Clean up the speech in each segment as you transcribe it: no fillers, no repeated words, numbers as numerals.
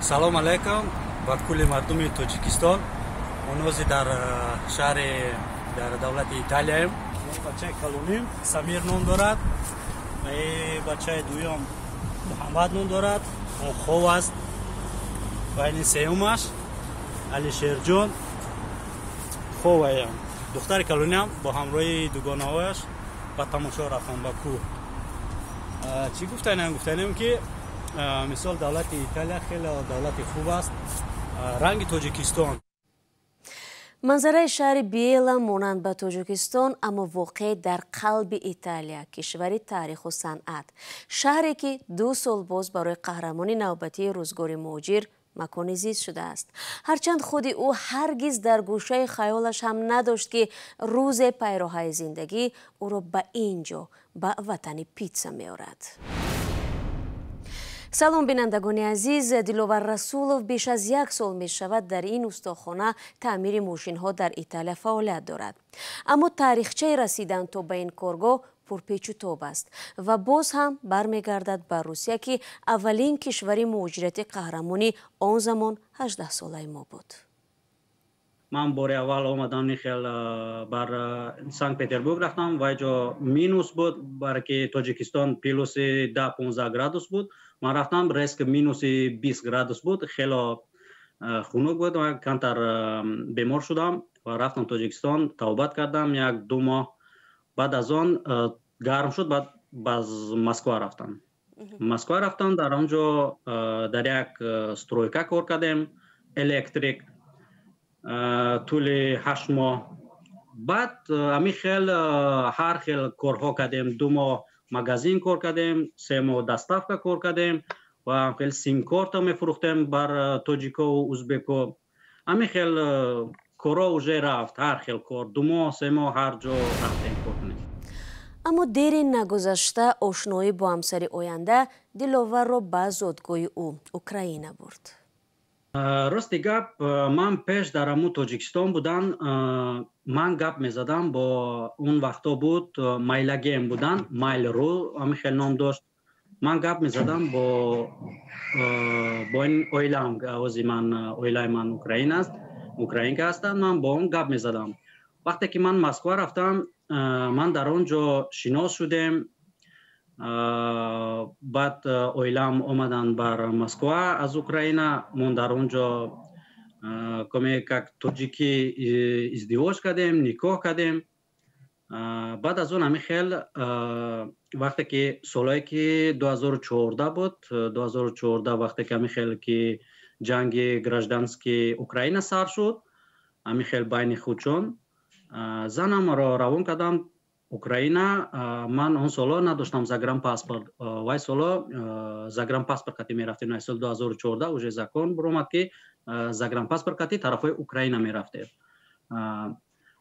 Салом алайкум ба кулли мардуми Тоҷикистон. Мо дар шаҳри, дар давлати Италияем. Бачаи калоним Самир ном дорад, бачаи дуюм Муҳаммад ном дорад, он хов аст, ва ини сеюмаш Алишерҷон ховаям. Духтари калониам бо ҳамроҳи дугонаҳояш ба тамошо рафтам ба кӯҳ. Чӣ гуфтанем? Гуфтанем, ки мисол, давлати Италия хеле давлати хуб аст, ранги Тоҷикистон. Манзараи шаҳри Биела монанд ба Тоҷикистон, аммо воқеъ дар қалби Италия, кишвари таъриху санъат, шаҳре ки 2 сол боз барои қаҳрамони навбатии рӯзгори муҳоҷир макони зист шудааст, ҳарчанд худи ӯ ҳаргиз дар гӯшаи хаёлаш ҳам надошт, ки рӯзе пайроҳаи зиндагӣ ӯро ба ин ҷо, ба ватани питса меорад. Салом, бинандагони азиз! Диловар Расулов беш аз як сол мешавад, дар ин устохона таъмири мошинҳо дар Италия фаъолият дорад, аммо таърихчаи расидан то ба ин коргоҳ пурпечутоб аст ва боз ҳам бармегардад ба Русия, ки аввалин кишвари муҳоҷирати қаҳрамони он замон 18-солаи мо буд. Ман бори аввал омадам, нихел бар Санкт Петербург рафтам ва ҷо минус буд, баро ки Тоҷикистон плюси 10-15 градус буд, ман рафтам, резко минуси 20 градус буд, хело хунук буд. Камтар бемор шудам ва рафтам Тоҷикистон, табобат кардам як 2 моҳ. Баъд аз он гарм шуд, баъд ба Москва рафтам. Москва рафтам, дар он ҷо дар як стройка кор кардем, электрик, тӯли 8 моҳ. Баъд ҳамин хел ҳар хел корҳо кардем: 2 моҳ магазин кор кардем, 3 моҳ доставка кор кардем ва хел симкорта мефурӯхтем бар тоҷикову узбеко. Ҳамин хел корҳо уже рафт, ҳар хел кор, 2 моҳ, 3 моҳ ҳар ҷо рафтем, кор кунем. Аммо дери нагузашта ошноӣ бо ҳамсари оянда Диловарро ба зодгоҳи ӯ, Украина, бурд. Рости гап, ман пеш дар ҳамун Тоҷикистон будан, ман гап мезадам бо, он вақто буд Майлагем будан, Майл.ру ҳамин хел ном дошт. Ман гап мезадам бо ин оилаам, ози ман, оилаи ман Украина аст, украинка ҳастанд. Ман бо он гап мезадам. Вақте ки ман Москва рафтам, ман дар он ҷо шинос шудем. Баъд оилаам омаданд бар Москва аз Украина. Мо дар он ҷо коме как тоҷикӣ издивоҷ кардем, никоҳ кардем. Баъд аз он ҳамин хел вақте ки солҳое ки 2014 буд, 2014, вақте ки ҳамин хел ки ҷанги гражданский Украина сар шуд, ҳамин хел байни худшон, занамро равон кардам Украина. Ман он солҳо надоштам загранпаспорт. Вай солҳо загранпаспорт кати мерафтем. Соли 2014 уже закон буромад, ки загранпаспорт кати тарафҳои Украина мерафтем.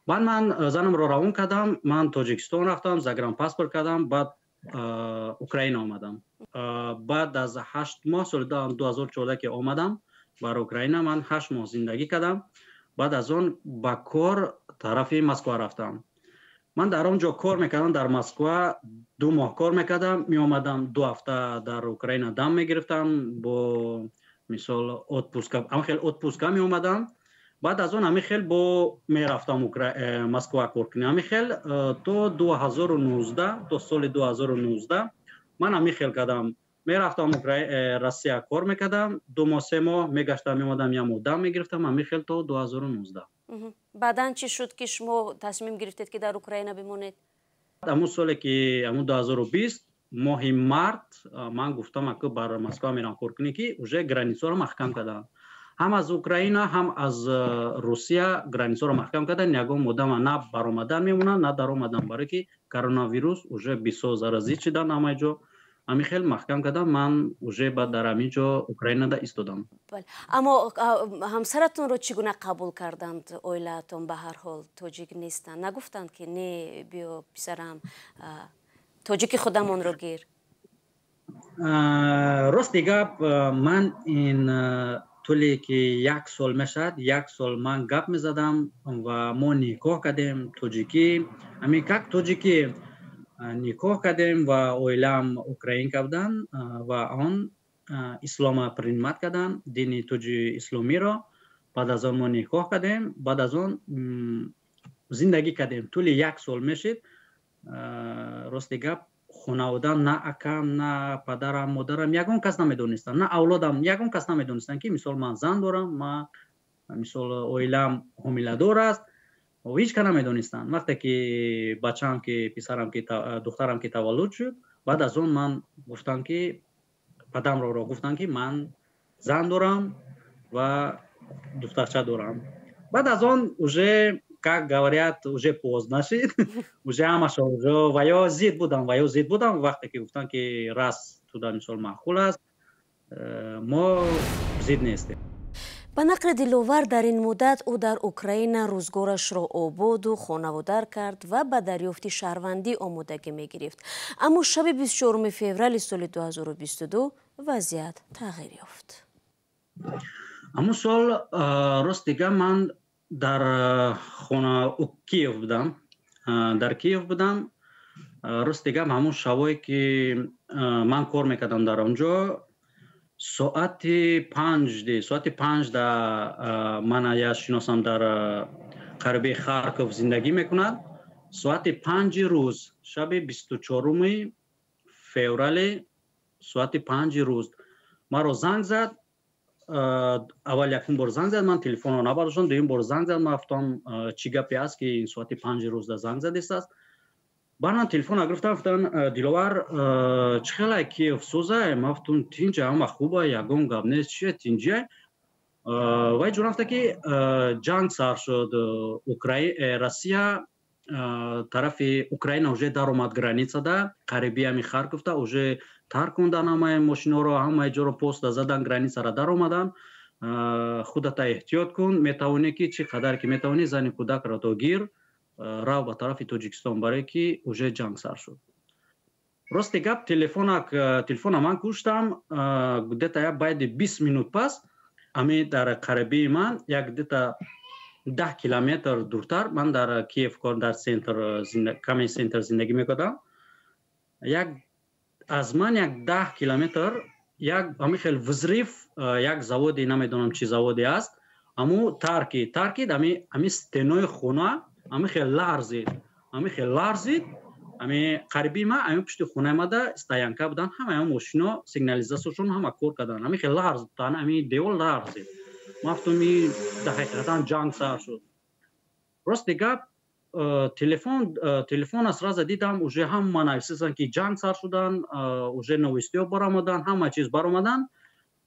Баъд ман занамро равон кардам, ман Тоҷикистон рафтам, загранпаспорт кардам, баъд Украина омадам. Баъд аз 8 моҳ, соли 2014 ки омадам бар Украина, ман 8 моҳ зиндагӣ кардам. Баъд аз он ба кор тарафи Москва рафтам. Ман дар он ҷо кор мекардам, дар Москва 2 моҳ кор мекардам, меомадам, 2 ҳафта дар Украина дам мегирифтам, бо мисол отпуска, ҳамин хел отпуска меомадам. Баъд аз он ҳамин хел бо мерафтам Москва кор кунем. Ҳамин хел то 2019, то соли 2019 ман ҳамин хел кардам: мерафтам Россия, кор мекардам 2 моҳ, 3 моҳ, мегаштам, меомадам, як моҳ дам мегирифтам, ҳамин хел то 2019. Баъдан чӣ шуд, ки шумо тасмим гирифтед, ки дар Украина бимонед? Ҳамун соле ки ҳамун 2020 моҳи март ман гуфтам, аку бар Москва мерам кор кунӣ, ки уже границаро маҳкам карданд, ҳам аз Украина, ҳам аз Русия границаро маҳкам карданд. Ягон одама на баромадан мемонанд, на даромадан, барое ки коронавирус уже бисёр заразид шидан ҳамаи ҷо. Ҳамин хел маҳкам кардам, ман уже баъд дар ҳамин ҷо Украинада истодам. Аммо ҳамсаратонро чӣ гуна қабул карданд оилаатон? Ба ҳар ҳол тоҷик нестанд. Нагуфтанд, ки не, биё, писарам, тоҷики худамонро гир? Рости гап, ман ин тӯле ки як сол мешавад, як сол ман гап мезадам ва мо никоҳ кардем тоҷикӣ, ҳамин как тоҷикӣ никоҳ кардем ва оилаам украинка буданд ва он ислома принимать карданд, дини тоҷи исломиро. Баъд аз он мо никоҳ кардем, баъд аз он зиндагӣ кардем. Тӯли як сол мешид. Рости гап, хонавода, на акам, на падарам, модарам, ягон кас намедонистанд, на авлодам, ягон кас намедонистанд, ки мисол ман зан дорам, ма мисол оилаам ҳомиладор аст. Ҳеҷ кас намедонистанд. Вақте ки бачаам, ки писарам, ки духтарам ки таваллуд шуд, баъд аз он ман гуфтам, ки падамро гуфтам, ки ман зан дорам ва духтарча дорам. Баъд аз он уже, как говорят, уже поздно шид, уже ҳамаша уже ва ё зид будам, ва ё зид будам. Вақте ки гуфтам, ки раз туда мисол маъқул аст, мо зид нестем. Ба нақли Диловар, дар ин муддат ӯ дар Украина рӯзгорашро ободу хонаводар кард ва ба дарёфти шаҳрвандӣ омодагӣ мегирифт. Аммо шаби 24 феврали соли 2022 вазъият тағйир ёфт. Ҳамун сол, рост дига, ман дар хона Киев будам, дар Киев будам. Рост дигам, ҳамун шабое ки ман кор мекардам дар он ҷо, соати 5 да мана я шиносам дар қариби Харков зиндагӣ мекунад. Соати 5-и рӯз, шаби 24-уми феврали, соати 5-и рӯз маро занг зад. Аввал якум бор занг зад, ман телефонро набардоштам. Дуюм бор занг зад, ман гуфтам, чӣ гапе аст, ки ин соати 5-и рӯзда занг задистааст? Баъд ман телефонро гирифтам, гуфтан: «Диловар, чӣ хелай, Киев созай?» Ман гуфтам: «Тинҷа, ҳама хуба, ягон гап нест, чия, тинҷия». Вай ҷура гуфта, ки ҷанг сар шуд, Россия тарафи Украина уже даромад, границада қариби ҳами Харковда уже таркондан ҳамаи мошиноро, ҳамаи ҷоро поста задан, границара даромадан. Худата эҳтиёт кун, метавонӣ, ки чӣ қадар ки метавонӣ, зани кӯдакро то гир, рав ба тарафи Тоҷикистон, барое ки уже ҷанг сар шуд. Рости гап, телефона ман куштам. Где-то як баъди 20 минут пас, ами дар қарибии ман, як где-то 10 километр дуртар, ман дар Киев дар центр, каме центр зиндагӣ мекардам, як аз ман як 10 километр як ҳамин хел взрыв, як заводе, намедонам чӣ заводе аст, ҳаму таркид, таркид, ами стенои хона ҳамин хел ларзид, ҳамин хел ларзид. Ами қариби ма, ами пушти хонаи мада стоянка будан, ҳама мошино сигнализатсияшон ҳама кор кардан, ҳамин хел ларз, ами девор ларзид. Ман гуфтам, ҳақиқатан ҷанг сар шуд. Рости гап, телефона сразу дидам, уже ҳама нависистанд, ки ҷанг сар шудан, уже новостиҳо баромадан, ҳама чиз баромадан.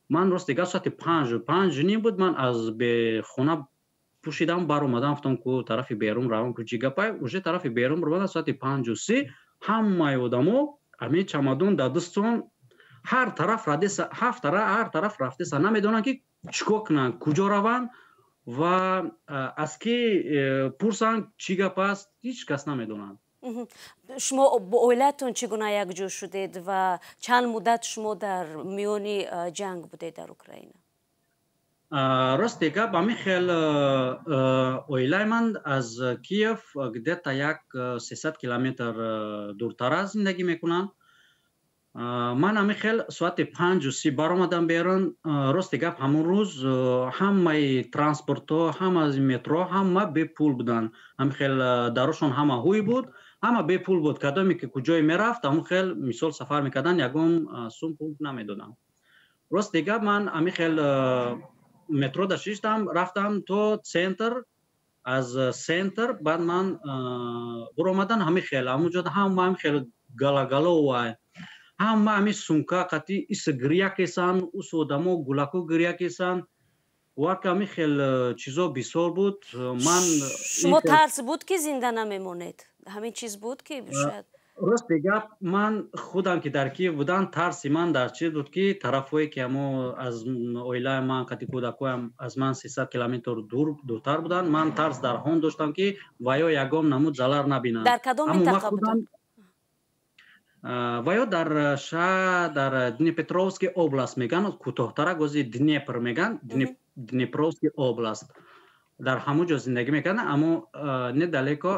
Ман, рости гап, соати 5, 5:30 буд, ман аз хона пӯшидам, баромадам, гуфтам, ку тарафи берун равам, ку чӣ гапай. Уже тарафи берун баромадам соати 5:30, ҳамаи одамо ами чамадон дар дастон ҳар тараф радеса, ҳар тараф рафтеса, намедонанд, ки чӣ кор кунанд, куҷо раванд ва аз кӣ пурсанд, чӣ гап аст, ҳеҷ кас намедонанд. Шумо бо оилаатон чӣ гуна якҷо шудед ва чанд муддат шумо дар миёни ҷанг будед дар Украина? Рости гап, ҳамин хел оилаи ман аз Киев где-то як 300 километр дуртара зиндагӣ мекунанд. Ман ҳамин хел соати 5:30 баромадам берун. Рости гап, ҳамон рӯз ҳамаи транспортҳо, ҳама метро, ҳама бепул буданд. Ҳамин хел дарошон ҳама ҳуй буд, ҳама бепул буд. Кадоме ки куҷое мерафт, ҳамон хел мисол сафар мекарданд, ягон сум пул намедоданд. Рости гап, ман ҳамин хел метрода шиштам, рафтам то центр. Аз центр баъд ман буромадан, ҳамин хел ҳамон ҷо ҳама ҳамин хел галагало вай, ҳама ҳамин сумка қати ис гиря кесан, ус одамо гулако гиря кесан, вака ҳамин хел чизо бисёр буд. Ман Шумо тарс буд, ки зинда намемонед? Ҳамин чиз буд, ки шояд? Рости гап, ман худам ки дар Киев будам, тарси ман дар чиз буд, ки тарафҳое ки ҳамо аз оилаи ман қати кӯдакҳоям аз ман 300 километр дуртар буданд, ман тарс дар ҳон доштам, ки ваё ягон намуд залар набинанд. Дар кадом минтақа буданд? Ва ё дар шаҳр, дар Днепропетровский область меган, кӯтоҳтара гози Днепр меган, Днепровский область, дар ҳамон ҷо зиндагӣ мекардам. Аммо недалеко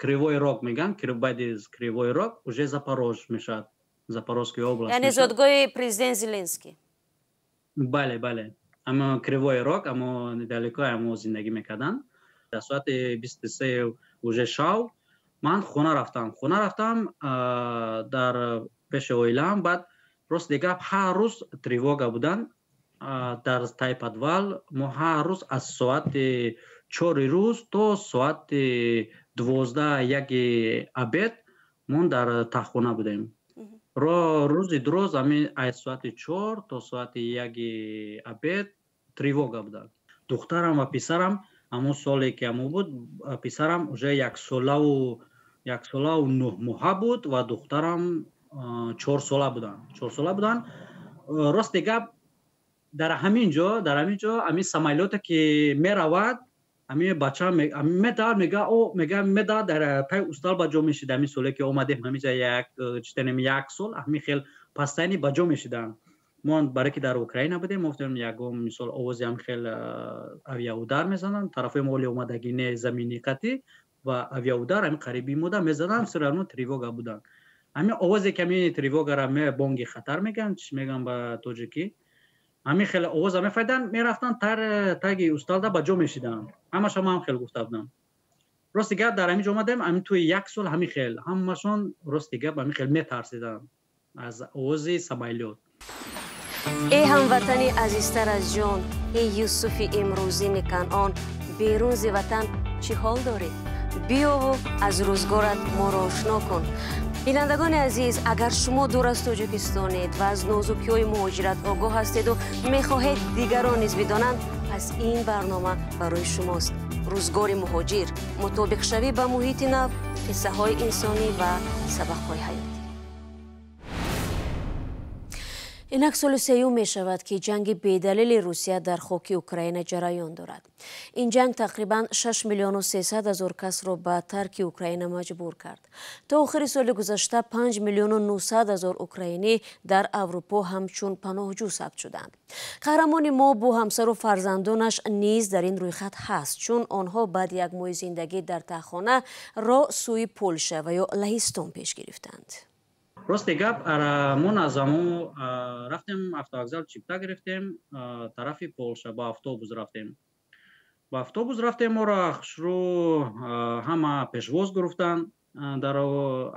Кривой Рог меган, баъди Кривой Рог уже Запорож мешавад. Запорожский область. Яъне зодгоҳи президент Зеленский. Бале, бале, амо Кривой Рог, амо недалеко, амо зиндагӣ мекарданд. Дар соати 23 уже шав ман хона рафтам дар пеши оилаам. Баъд, рости гап, ҳар рӯз тревога будан дар тай подвал. Мо ҳар рӯз аз соати 4-и рӯз то соати 12, 1-и обед мо дар таххона будем. Рӯзи дуроз ами аз соати 4 то соати 1-и обед тревога буданд. Духтарам ва писарам ҳамон соле ки ҳамон буд, писарам уже 1 солаву 9 моҳа буд ва духтарам 4 сола буданд, 4 сола буданд. Рости гап, дар ҳамин ҷо ҳамин самолёте ки меравад, ҳамин бача медавад, мега, о, мега, медавад, дар пай устал ба ҷо мешид. Ҳамин соле ки омадем ҳаминҷа, як читанем, як сол ҳамин хел постоянно ба ҷо мешиданд. Мо барое ки дар Украина будем, гуфтем, ягон мисол овози ҳам хел авиаудар мезананд тарафои мо, оли омадагӣ не замини қатӣ ва авиаудар ҳамин қариби мода мезананд. Всё равно тревога буданд. Ҳамин овозе ки ҳамин тревогара, бонги хатар мегӯянд, чӣ мегӯянд ба тоҷикӣ, ҳамин хеле овоза мефаҳмиданд, мерафтанд, таги усталда ба ҷо мешиданд. Ҳамаша ман хел гуфта будам. Рости гап, дар ҳамин ҷо омадем, ҳамин тӯи як сол ҳамин хел ҳамашон, рости гап, ҳамин хел метарсиданд аз овози самолёт. Эй ҳамватани азизтар аз ҷон, эй Юсуфи имрӯзини Канъон, берун зи ватан чӣ ҳол дорӣ? Биёву аз рӯзгорат моро ошно кун. Бинандагони азиз, агар шумо дур аз Тоҷикистонед ва аз нозукиҳои муҳоҷират огоҳ ҳастеду мехоҳед дигарон низ бидонанд, пас ин барнома барои шумост. Рӯзгори муҳоҷир, мутобиқшавӣ ба муҳити нав, қиссаҳои инсонӣ ва сабақҳои ҳаётӣ. Инак соли сеюм мешавад, ки ҷанги бедалили Русия дар хоки Украина ҷараён дорад. Ин ҷанг тақрибан 6 миллиону 300 ҳазор касро ба тарки Украина маҷбур кард. То охири соли гузашта 5 миллиону 900 ҳазор украинӣ дар Аврупо ҳамчун паноҳҷӯ сабт шуданд. Қаҳрамони мо бо ҳамсару фарзандонаш низ дар ин рӯйхат ҳаст, чун онҳо баъди як моҳи зиндагӣ дар таҳхона роҳ сӯи Полша ва ё Лаҳистон пеш гирифтанд. Рости гап, мо аз амо рафтем, автовокзал чипта гирифтем, тарафи Полша ба автобус рафтем. Ба автобус рафтем, моро хушрӯ ҳама пешвоз гирифтанд,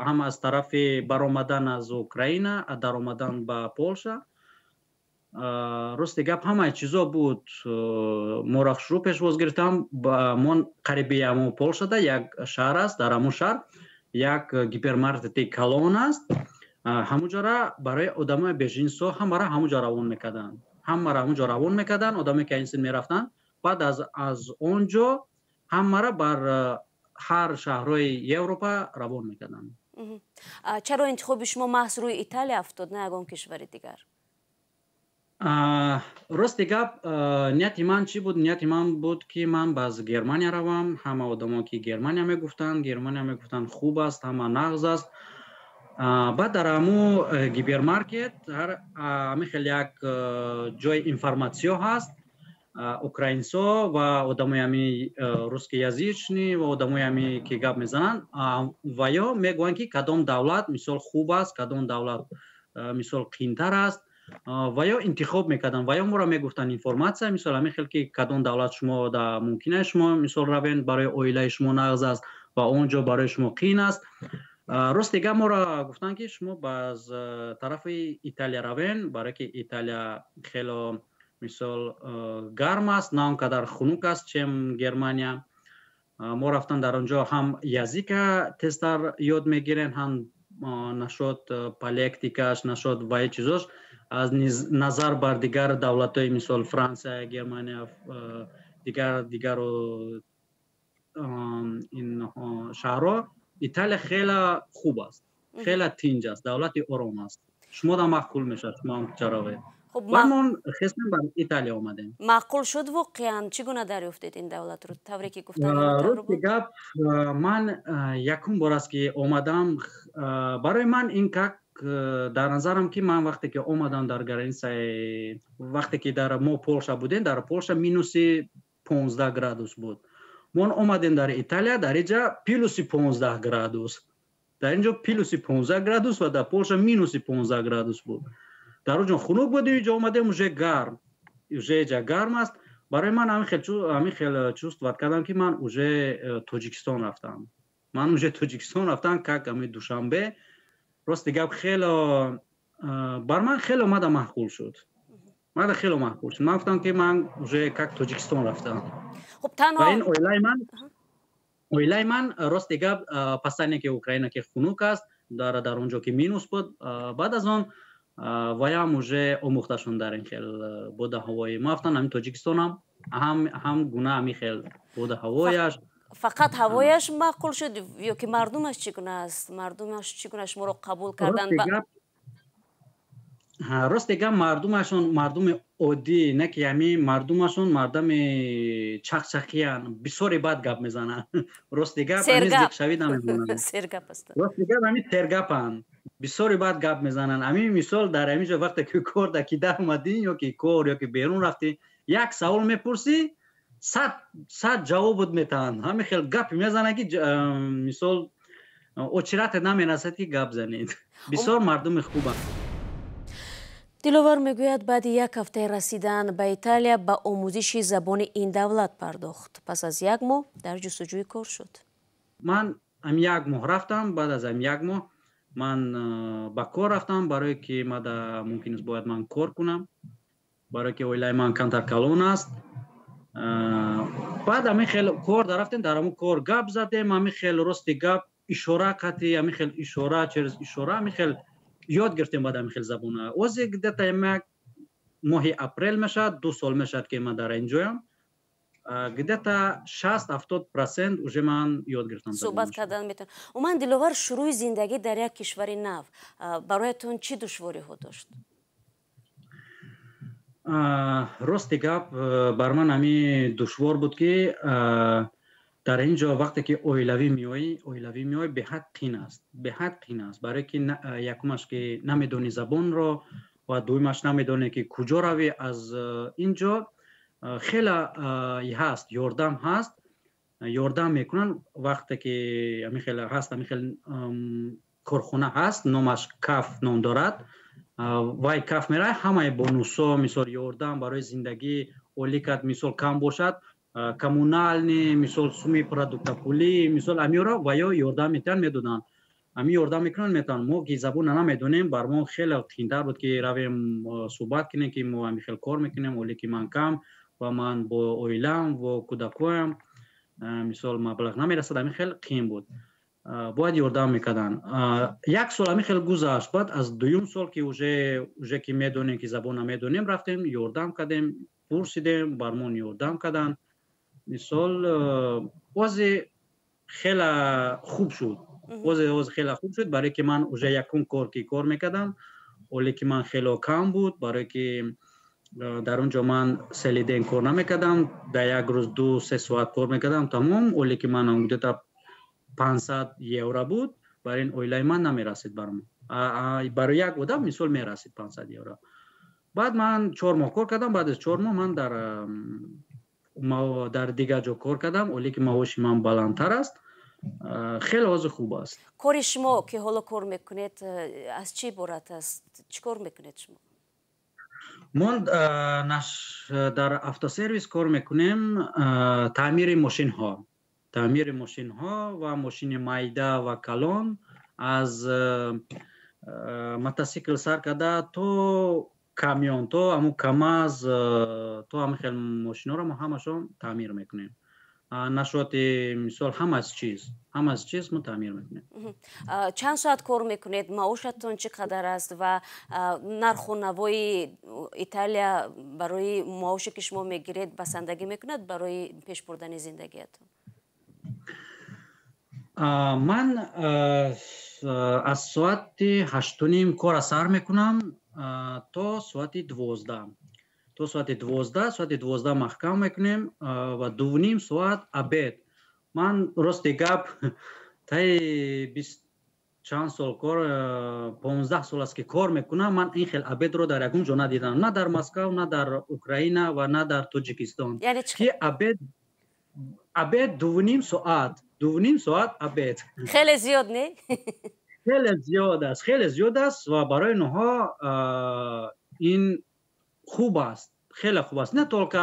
ҳама аз тарафи баромадан аз Украина, даромадан ба Полша. Рости гап, ҳамаи чизо буд, моро хушрӯ пешвоз гирифтам. Мо қариби амо Полшада як шаҳр аст, дар ҳамон шаҳр як гипермаркети калон аст. Ҳамуҷора барои одамои беженцо ҳамаро ҳамуҷо равон мекарданд, ҳамаро ҳамуҷо равон мекарданд, одамое ки инсин мерафтанд. Баъд аз он ҷо ҳамаро бар ҳар шаҳрҳои Европа равон мекарданд. Чаро интихоби шумо маҳз рӯи Италия афтод, на ягон кишвари дигар? Рости гап, нияти ман чӣ буд? Нияти ман буд, ки ман ба Германия равам. Ҳама одамо ки Германия мегуфтанд, Германия мегуфтанд, хуб аст, ҳама нағз аст. Баъд дар ҳаму гипермаркет ҳамин хел як ҷои информатсиё ҳаст. Украинсо ва одамои ҳами русскоязычный ва одамои ҳами ки гап мезананд, ва ё мегӯянд, ки кадом давлат мисол хуб аст, кадом давлат мисол қиинтар аст, ва ё интихоб мекарданд, ва ё моро мегуфтанд информатсия, мисол ҳамин хел, ки кадом давлат шумо мумкин аст, шумо мисол равен, барои оилаи шумо нағз аст ва он ҷо барои шумо қиин аст. Рости гап, моро гуфтанд, ки шумо ба тарафи Италия равен, барое ки Италия хело мисол гарм аст, на он қадар хунук аст, чем Германия. Мо рафтан, дар он ҷо ҳам языка тезтар ёд мегирен, ҳам нашод политикаш, нашод ваи чизош аз назар бар дигар давлатҳои, мисол Франсия, Германия, дигар дигару ин шаҳрҳо, Италия хеле хуб аст, хеле тинҷ аст, давлати ором аст, шумода маъқул мешавад, шумо ҳам чаровед. Мон хестем, ба Италия омадем. Маъқул шуд воқеан? Чӣ гуна дарёфтед ин давлатро? Тавре ки гуфтан? Рости гап, ман якум бор аст, ки омадам. Барои ман ин как дар назарам, ки ман вақте ки омадам дар границаи, вақте ки дар мо Полша будем, дар Полша минуси 15 градус буд. Мо омадем дар Италия, дар иҷа плюси 15 градус. Дар ин ҷо плюси 15 градус ва дар Полша минуси 15 градус буд. Дар он ҷо хунук буд, инҷо омадем, уже гарм, уже ҷа гарм аст. Барои ман ҳамин хел чувствовать кардам, ки ман уже Тоҷикистон рафтам, ман уже Тоҷикистон рафтам, как ҳамин Душанбе. Рости гап, хело бар ман хело мада маъқул шуд, мада хело маъқул шуд. Ман гуфтам, ки ман уже как Тоҷикистон рафтам. Ва ин оилаи ман, рости гап, пасане ки Украина ки хунук аст, дар он ҷо ки минус буд, баъд аз он ваям уже омӯхташон дар ин хел бода ҳавои. Ма гуфтам, ҳамин Тоҷикистонам ҳам гуна ҳамин хел бода ҳавояш. Фақат ҳавояш маъқул шуд ё ки мардумаш чӣ гуна аст? Мардумаш чӣ гуна шуморо қабул карданд? Рости гап, мардумашон мардуми оддӣ, не ки ҳамин мардумашон мардами чақчақиян, бисёре бад гап мезананд. Рости гап, ҳамин зиқшавӣ намемонанд. Рости гап, ҳамин сергапанд, бисёре бад гап мезананд. Ҳамин мисол, дар ҳамин ҷо вақте ки кор да ки даромадӣ ё ки кор ё ки берун рафтӣ, як савол мепурсӣ, 100 ҷавобут метаҳанд. Ҳамин хел гапе мезананд, ки мисол очередь ат намерасад, ки гап занед. Бисёр мардуми хубанд. Диловар мегӯяд, баъди як ҳафтаи расидан ба Италия ба омӯзиши забони ин давлат пардохт. Пас аз як моҳ дар ҷустуҷӯи кор шуд. Ман ҳам як моҳ рафтам. Баъд аз ҳам як моҳ ман ба кор рафтам, барое ки мада мумкин аст бояд ман кор кунам, барое ки оилаи ман камтар калон аст. Баъд ҳамин хел кор дарафтем, дар ҳамун кор гап задем. Ҳамин хел, рости гап, ишора қати, ҳамин хел ишора, через ишора ҳамин хел ёд гирифтем. Баъд ҳамин хел забона озе где-то як моҳи апрел мешавад, 2 сол мешавад, ки ман дар инҷоям. Где-то 60-70% уже ман ёд гирифтам. Суҳбат кардан метавон. Умуман, Диловар, шурӯи зиндагӣ дар як кишвари нав бароятон чӣ душвориҳо дошт? Рости гап, бар ман ҳами душвор буд, ки дар ин ҷо вақте ки оилавӣ меоӣ, беҳад қин аст, беҳад қин аст, барое ки якумаш, ки намедонӣ забонро, ва дуюмаш, намедонӣ, ки куҷо равӣ. Аз ин ҷо хеле ҳаст, ёрдам ҳаст, ёрдам мекунанд. Вақте ки ҳамин хел ҳаст, ҳамин хел корхона ҳаст, номаш КАФ ном дорад. Вай КАФ меравад, ҳамаи бонусо, мисол, ёрдам барои зиндагӣ, оликат, мисол, кам бошад, коммунальный, мисол, суми продукта, пулӣ, мисол, амиёро ва ё ёрдам метиҳанд, медоданд. Ами ёрдам мекунанд, метавонанд. Мо ки забона намедонем, бар мо хеле қиинтар буд, ки равем, суҳбат кунем, ки мо ҳамин хел кор мекунем, оле ки ман кам ва ман бо оилаам бо кӯдакоям, мисол, маблағ намерасад. Ҳамин хел қиин буд, бояд ёрдам мекарданд. Як сол ҳамин хел гузашт. Баъд аз дуюм сол, ки уже ки медонем, ки забон намедонем, рафтем, ёрдам кардем, пурсидем, бармон ёрдам карданд. Мисол, озе хела хуб шуд, озе хеле хуб шуд, барое ки ман уже якум кор ки кор мекардам, оле ки ман хело кам буд, барое ки дар он ҷо ман целый день кор намекардам, дар як рӯз 2-3 соат кор мекардам, тамом. Оле ки ман где-то 500 евро буд, барои ин оилаи ман намерасид. Барои як одам, мисол, мерасид 500 евро. Баъд ман 4 моҳ кор кардам. Баъд аз 4 моҳ ман дар дигар ҷо кор кардам, оле ки маоши ман баландтар аст, хеле ҳозир хуб аст. Кори шумо, ки ҳоло кор мекунед, аз чӣ иборат аст? Чӣ кор мекунед шумо? Мо дар автосервис кор мекунем, таъмири мошинҳо, таъмири мошинҳо ва мошини майда ва калон, аз мотосикл сар карда то камён, то ҳамун КамАЗ, то ҳамин хел мошинҳоро мо ҳамашон таъмир мекунем. Нашоти, мисол, ҳама чиз мо таъмир мекунем. Чанд соат кор мекунед? Маошатон чӣ қадар аст ва нарху навои Италия барои маоше, ки шумо мегиред, басандагӣ мекунад барои пеш бурдани зиндагиятон? Ман аз соати 8:30 кора сар мекунам то соати 12, то соати 12. Соати 12 маҳкам мекунем ва 2:30 соат обед. Ман, рости гап, таи бист чанд сол кор, 15 сол аст, ки кор мекунам, ман ин хел обедро дар ягон ҷо надидам, на дар Москав, на дар Украина ва на дар Тоҷикистон, ки обед Обед 2,5 соат, 2,5 соат обед. Хеле зиёд, не? Хеле зиёд аст, хеле зиёд аст ва барои онҳо ин хуб аст, хеле хуб аст. Не только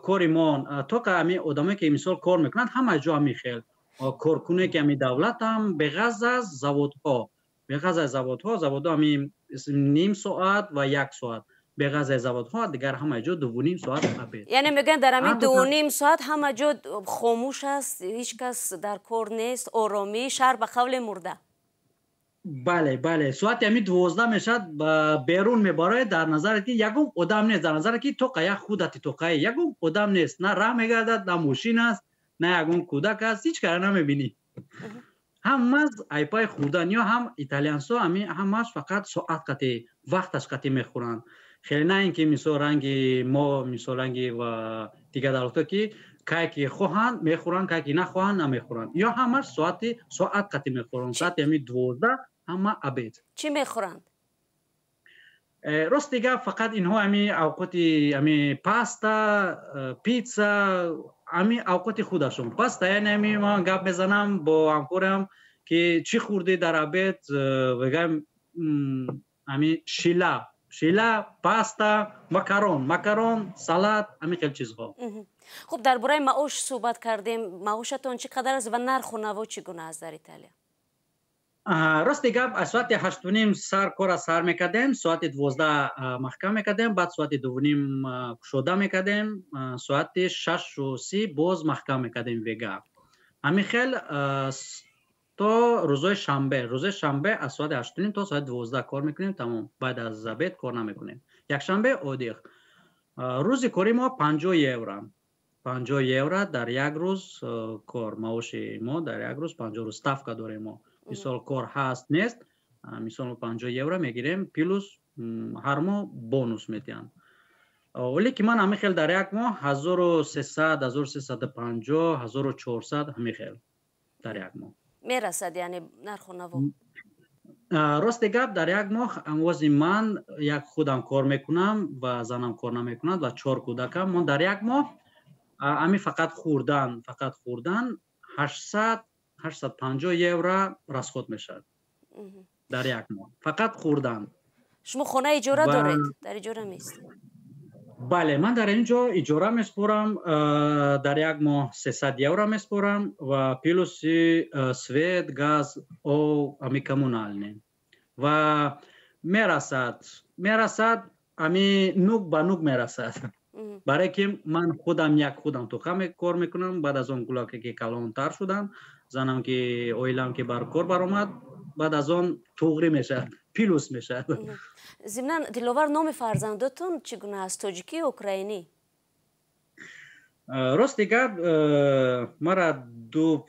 кори мо, только ҳами одамое, ки мисол кор мекунанд, ҳама ҷо ҳами хел коркуне, ки ҳами давлатам, беғаз аз заводҳо, беғаз аз заводҳо. Заводҳо ҳами ним соат ва як соат. Беғаз аз заводҳо, дигар ҳама ҷо 2,5 соат обед. Яъне мегӯянд, дар ҳамин 2,5 соат ҳама ҷо хомӯш аст, ҳеҷ кас дар кор нест, оромӣ, шаҳр ба қавле мурда. Бале, соати ҳами 12 мешавад, берун мебарояд, дар назаре ки ягон одам нест, дар назаре ки тоқа як худати тоқаи, ягон одам нест, на раҳ мегардад, на мошин аст, на ягон кӯдак аст, ҳеҷ кара намебинӣ. Ҳамаз айпай хӯрдан ё ҳам италиянсо ҳами ҳамаш фақат соат қати, вақташ қати мехӯранд. Хеле на ин ки мисол ранги мо, мисол ранги ва дигар давлатҳо, ки кай ки хоҳанд мехӯранд, кай ки нахоҳанд намехӯранд. Ё ҳамаш соати соат қати мехӯранд. Соати ҳами 12 ҳама обед. Чӣ мехӯранд? Рости гап, фақат инҳо ҳами авқоти ҳами паста, питса, ҳами авқоти худашон паста. Яъне ҳами ман гап мезанам бо ҳамкорам, ки чӣ хӯрдӣ дар обед, мегӯям, ҳами шила шила, паста, макарон, макарон, салат, ҳамин хел чизҳо. Хуб, дар бораи маош суҳбат кардем. Маошатон чӣ қадар аст ва нарху наво чӣ гуна аст дар Италия? Рости гап, аз соати 8:30 сар кора сар мекардем, соати 12 маҳкам мекардем, баъд соати 2:30 кушода мекардем, соати 6:30 боз маҳкам мекардем вега. Ҳамин хел то рӯзои шанбе. Рӯзои шанбе аз соати 8:30 то соати 12 кор мекунем, тамом. Баъд аз обед кор намекунем. Якшанбе отдых. Рӯзи кори мо 50 евро, 50 евро дар як рӯз кор. Маоши мо дар як рӯз 50 рӯз ставка дорем мо. Мисол, кор ҳаст, нест, мисол, 50 евро мегирем, плюс ҳар моҳ бонус медиҳанд. Вале ки ман ҳамин хел дар як моҳ 1300, 1350, 1400, ҳамин хел дар як моҳ. Мерасад, яъне, нарху наво? Рости гап, дар як моҳ амвози ман як худам кор мекунам ва занам кор намекунад ва чор кӯдакам мо, дар як моҳ ҳамин фақат хӯрдан, фақат хӯрдан 800, 850 евро расход мешавад дар як моҳ, фақат хӯрдан. Шумо хонаи иҷора доред, дар иҷора меистед? Бале, ман дар ин ҷо иҷора меспорам, дар як моҳ 300 евро меспорам ва плюси свет, газ, об, ами коммунальный. Ва мерасад, мерасад, ами нук ба нук мерасад, барое ки ман худам як худам тоқа кор мекунам. Баъд аз он гулаке ки калонтар шудам, занам ки оилам ки бар кор баромад, баъд аз он туғрӣ мешавад, плюс мешавад. Зимнан, Диловар, номи фарзандотон чӣ гуна аст, тоҷикӣ ё украинӣ? Рости гап, мара ду,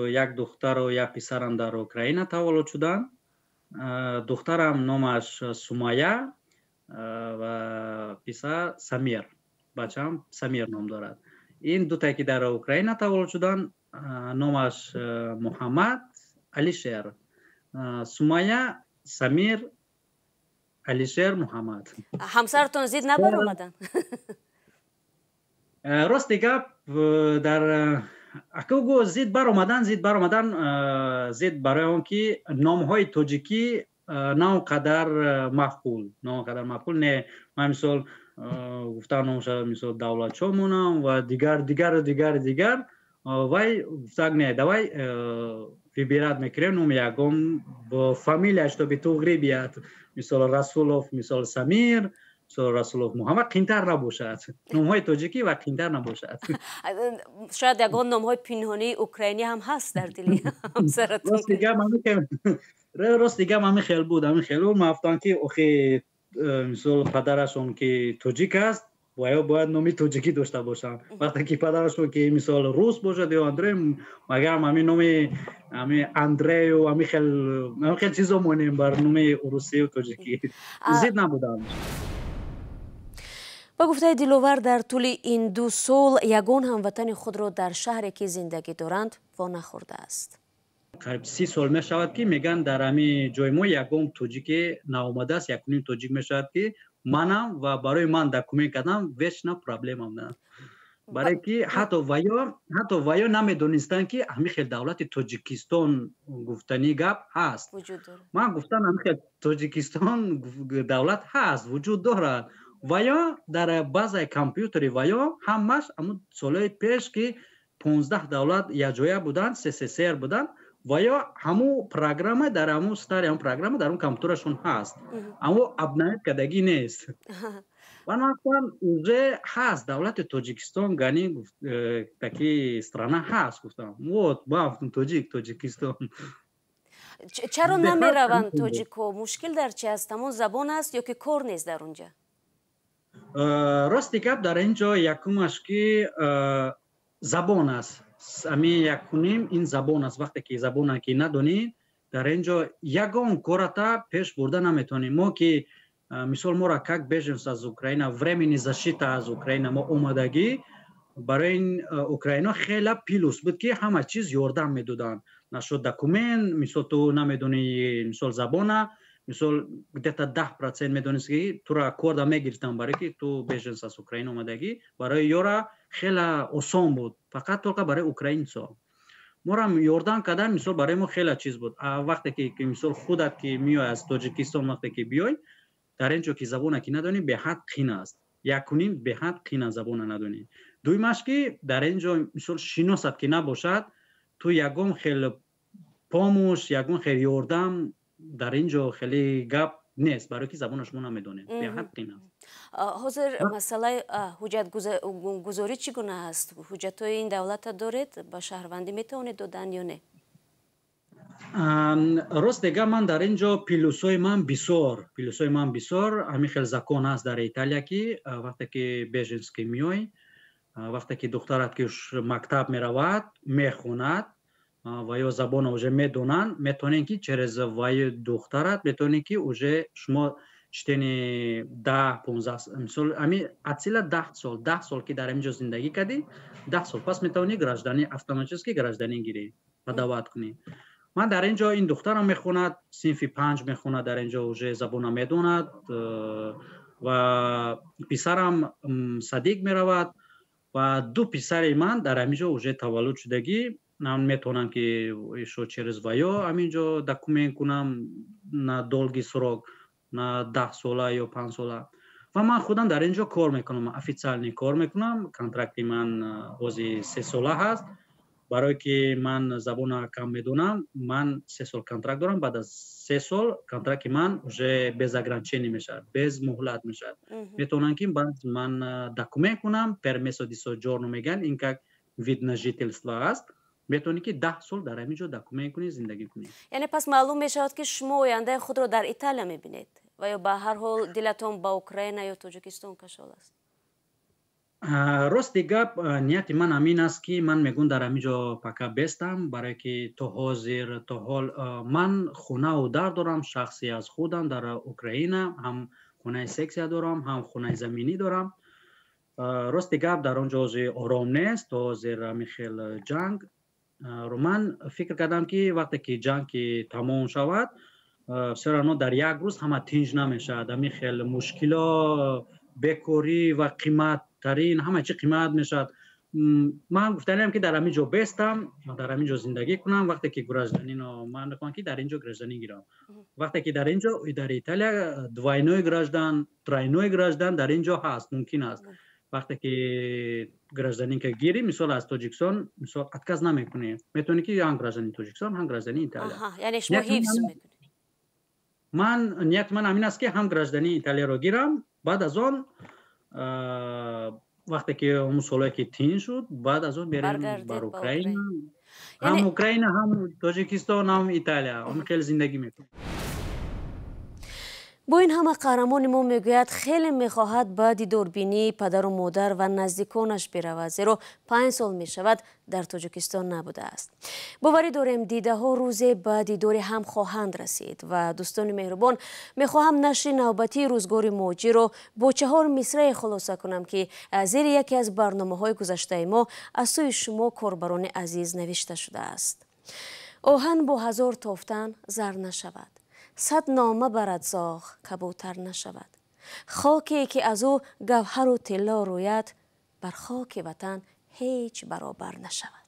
як духтару як писарам дар Украина таваллуд шуданд. Духтарам номаш Сумая ва писар Самир, бачаам Самир ном дорад. Ин дутае, ки дар Украина таваллуд шуданд, номаш Муҳаммад, Алишер. Сумая, Самир, Алишер, Муҳаммад. Ҳамсаратон зид набаромаданд? Рости гап, дар акугу зид баромадан, зид баромадан, зид барои он ки номҳои тоҷикӣ на он қадар маъқул, на он қадар маъқул не. Ман, мисол, гуфтам, номша, мисол, Давлатшо монам ва дигар, дигару дигар, дигар. Вай гуфтак: «Не, давай выбирать мекунем номи ягон бо фамилияш, чтобы туғрӣ бият». Мисол, Расулов, мисол, Самир, мисол, Расулов Муҳаммад қинтар набошад, номҳои тоҷикӣ ва қинтар набошад. Шояд ягон номҳои пинҳонии украинӣ ҳам ҳаст дар дили ҳамсаратон. Рости гап, ҳамин хел буд, ҳамин хел буд. Ман гуфтам, ки охи, мисол, падарашон ки тоҷик аст, ва ё бояд номи тоҷикӣ дошта бошанд. Вақте ки падарашон ки, мисол, рус бошад ё Андрей, магарам ҳамин номи ҳами Андрею ҳамин хел чизо монем бар номи русию тоҷикӣ. Зид набудам. Ба гуфтаи Диловар, дар тӯли ин 2 сол ягон ҳамватани худро дар шаҳре, ки зиндагӣ доранд, во нахӯрдааст. Қариб 30 сол мешавад, ки мегӯянд, дар ҳамин ҷои мо ягон тоҷике наомадааст. Якуним тоҷик мешавад, ки манам ва барои ман документ кардам, вечно проблемам. Барое ки ҳатто ваё намедонистанд, ки ҳамин хел давлати Тоҷикистон гуфтанӣ гап ҳаст. Ман гуфтам, ҳамин хел Тоҷикистон давлат ҳаст, вуҷуд дорад. Ваё дар базаи компютери ваё ҳамаш ҳамун солҳои пеш, ки 15 давлат якҷоя буданд, СССР буданд, ва ё ҳамун программа дар ҳамун старый ҳамун программа дар он компютерашон ҳаст, аммо обновить кардагӣ нест. Ва ман гуфтам, уже ҳаст давлати Тоҷикистон, гани таки страна ҳаст, гуфтам. Вот ман гуфтам, тоҷик, Тоҷикистон. Чаро намераванд тоҷикҳо? Мушкил дар чи аст? Ҳамон забон аст ё ки кор нест дар он ҷа? Рости гап, дар ин ҷо якумаш ки забон аст. Ами якуним ин забон аст. Вақте ки забона ки надонӣ, дар ин ҷо ягон кората пеш бурда наметавонӣ. Мо ки мисол моро как беженец аз Украина, временный защита аз Украина мо омадагӣ, барои ин украино хела плюс буд, ки ҳама чиз ёрдам медоданд нашуд документ. Мисол, ту намедонӣ, мисол, забона, мисол, где-то 10% медонист, ки тура корда мегирифтанд, барое ки ту беженец аз Украина омадагӣ. Барои ёра хела осон буд, фақат только барои украинцо морам ёрдам кардан, мисол, барои мо хела чиз буд. Вақте ки мисол худат ки меой аз Тоҷикистон, вақте ки биёй дар ин ҷо, ки забона ки надонӣ, беҳад қин аст. Якуним беҳад қин аст забона надонӣ. Дуюмаш ки дар ин ҷо мисол шиносат ки набошад, ту ягон хел помощь, ягон хел ёрдам дар ин ҷо хеле гап нест, барое ки забона шумо намедонед, беҳад қин аст. Ҳозир масъалаи ҳуҷҷатгузорӣ чӣ гуна аст? Ҳуҷҷатҳои ин давлата доред? Ба шаҳрвандӣ метавонед додан ё не? Рост дега, ман дар ин ҷо плюсҳои ман бисёр, плюсҳои ман бисёр. Ҳамин хел закон ҳаст дар Италия, ки вақте ки беженец ки меой, вақте ки духтарат ки мактаб меравад, мехонад ва ё забона уже медонанд, метавонед ки через ваи духтарат метавонед ки уже шумо чтени 10, 15, мисол, ами от силы 10 сол, 10 сол ки дар ҳамин ҷо зиндагӣ кардӣ, 10 сол пас метавонӣ гражданин, автоматически гражданин гирӣ, подавать кунӣ. Ман дар ин ҷо ин духтарам мехонад, синфи панҷ мехонад, дар ин ҷо уже забона медонад, ва писарам садик меравад, ва ду писари ман дар ҳамин ҷо уже таваллуд шудагӣ. Ман метавонам ки ишо через ваё ҳамин ҷо документ кунам на долгий срок, на 10 сола ё 5 сола. Ва ман худам дар ин ҷо кор мекунам, официально кор мекунам. Контракти ман ҳози 3 сола ҳаст. Барое ки ман забона кам медонам, ман 3 сол контракт дорам. Баъд аз 3 сол контракти ман уже без ограничение мешавад, без муҳлат мешавад. Метавонам ки баъд ман документ кунам, permesso di soggiorno мегӯянд, ин как вид на жительство аст. Метавонӣ ки 10 сол дар ҳамин ҷо документ кунӣ, зиндагӣ кунӣ. Яъне пас маълум мешавад, ки шумо ояндаи худро дар Италия мебинед ва ё ба ҳар ҳол дилатон ба Украина ё Тоҷикистон кашол аст? Рости гап, нияти ман ҳамин аст, ки ман мегӯм, дар ҳамин ҷо пока бестам, барое ки то ҳозир, то ҳол ман хонаву дар дорам шахсӣ аз худам дар Украина, ҳам хонаи сексия дорам, ҳам хонаи заминӣ дорам. Рости гап, дар он ҷо ҳозир ором нест, то ҳозир ҳамин хел ҷанг. Ман фикр кардам, ки вақте ки ҷанг ки тамом шавад, все равно дар як рӯз ҳама тинҷ намешавад. Ҳамин хел мушкило, бекорӣ ва қиматтарин, ҳама чи қимат мешавад. Ман гуфтанем, ки дар ҳамин ҷо бестам, дар ҳамин ҷо зиндагӣ кунам. Вақте ки гражданино ман мехоҳам, ки дар ин ҷо гражданин гирам. Вақте ки дар ин ҷо, дар Италия, двойной граждан, тройной граждан дар ин ҷо ҳаст, мумкин аст. Вақте ки гражданин ка гирӣ, мисол, аз Тоҷикистон, мисол, отказ намекунӣ, метавонӣ ки ҳам гражданини Тоҷикистон, ҳам гражданини Италия. Яъне шумо ҳифз мекунед? Ман нияти ман ҳамин аст, ки ҳам гражданини Италияро гирам, баъд аз он вақте ки он солое ки тин шуд, баъд аз он берем бар Украина. Ҳам Украина, ҳам Тоҷикистон, ҳам Италия, он хеле зиндагӣ мекунем. Бо ин ҳама қаҳрамони мо мегӯяд, хеле мехоҳад ба дидорбинии падару модар ва наздиконаш биравад, зеро 5 сол мешавад, дар Тоҷикистон набудааст. Боварӣ дорем, дидаҳо рӯзе ба дидори ҳам хоҳанд расид. Ва дӯстони меҳрубон, мехоҳам нашри навбатии Рӯзгори муҳоҷирро бо чаҳор мисрае хулоса кунам, ки зери яке аз барномаҳои гузаштаи мо аз сӯи шумо, корбарони азиз, навишта шудааст. Оҳан бо ҳазор тофтан зар нашавад, сад нома барад зоғ кабутар нашавад, хоке ки аз ӯ гавҳару тилло рӯяд, Бар хоки ватан ҳеҷ баробар нашавад.